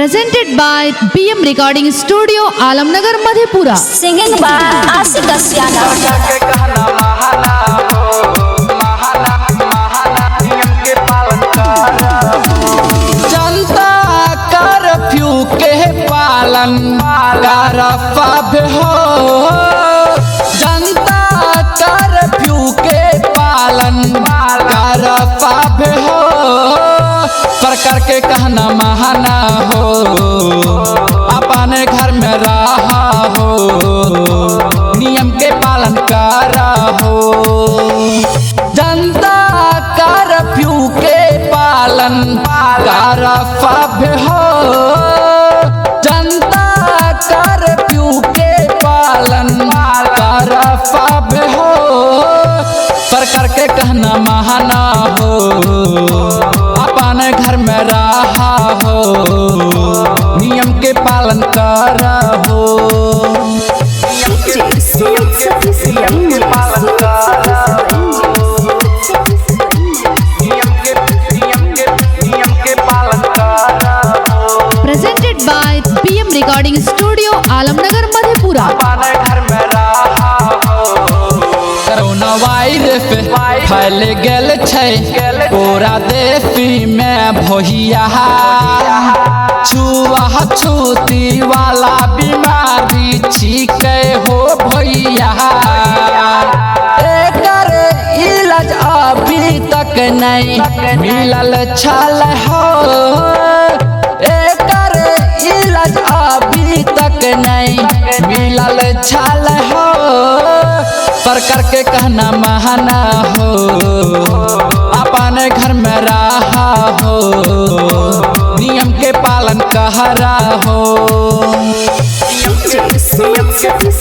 Presented by PM Recording Studio, Alamnagar, Madhepura. Singing by Asif Asiana. के कहना महाना हो, महाना महाना नियम के पालन कर। जनता कर्फ्यू के पालन करफब हो। जनता कर्फ्यू के पालन करफब हो। सरकार के कहना महाना हो, अपने घर में रहा हो, नियम के पालन करा हो। जनता कर्फ्यू के पालन करफब हो। जनता कर्फ्यू के पालन करफब हो। सरकार के कहना महाना हो, अपने घर में रहा हो, नियम के पालन कर हो। नियम के पालन कर। नियम के पालन कर। Presented by PM Recording Studio, Alamnagar, Madhepura. अपने घर में रहा हो। कोरोना वायरस फैल गेल छै पूरा देश में भोहिया। छुआ छूती वाला बीमारी छिकै हो भैया। एकर इलाज अभी तक नहीं मिलल छल हो। एकर इलाज अभी तक नहीं मिलल छल हो। सरकार के कहना महाना हो, अपने घर में रहा हो, नियम के पालन कहरा हो।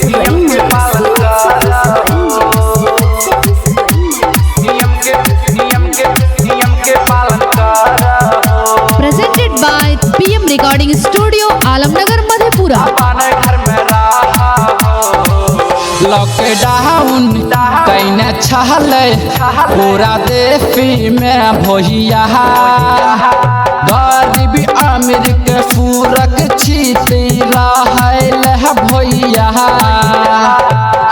नियम के पालन कर। नियम के पालन कर। Presented by PM Recording Studio, Alamnagar, Madhepura. अपने घर में रहा हो। लॉकडाउन कैने छलै पूरा देश में भोहिया। गरीबी अमीर के फूरक छीती रहल है भैया।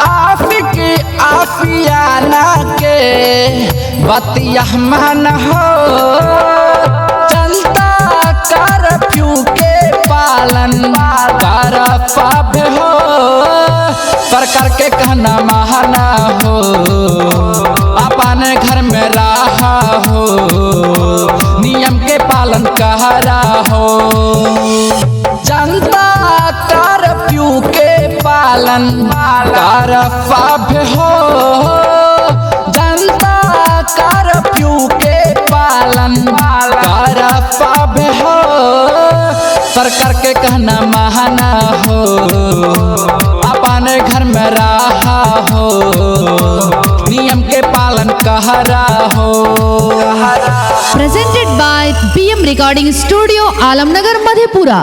आफिक आफियाना के बतिया मन हो। जनता कर्फ्यू के पालन करफब हो। सरकार के कहना महाना हो, अपने घर में रहा हो, नियम के पालन कहरा हो। जनता कर्फ्यू के पालन करफब हो। जनता कर्फ्यू के पालन करफब हो। सरकार के कहना महाना हो, अपने घर में रहा हो, नियम के पालन कहरा हो। Presented by PM Recording Studio, Alamnagar, Madhepura.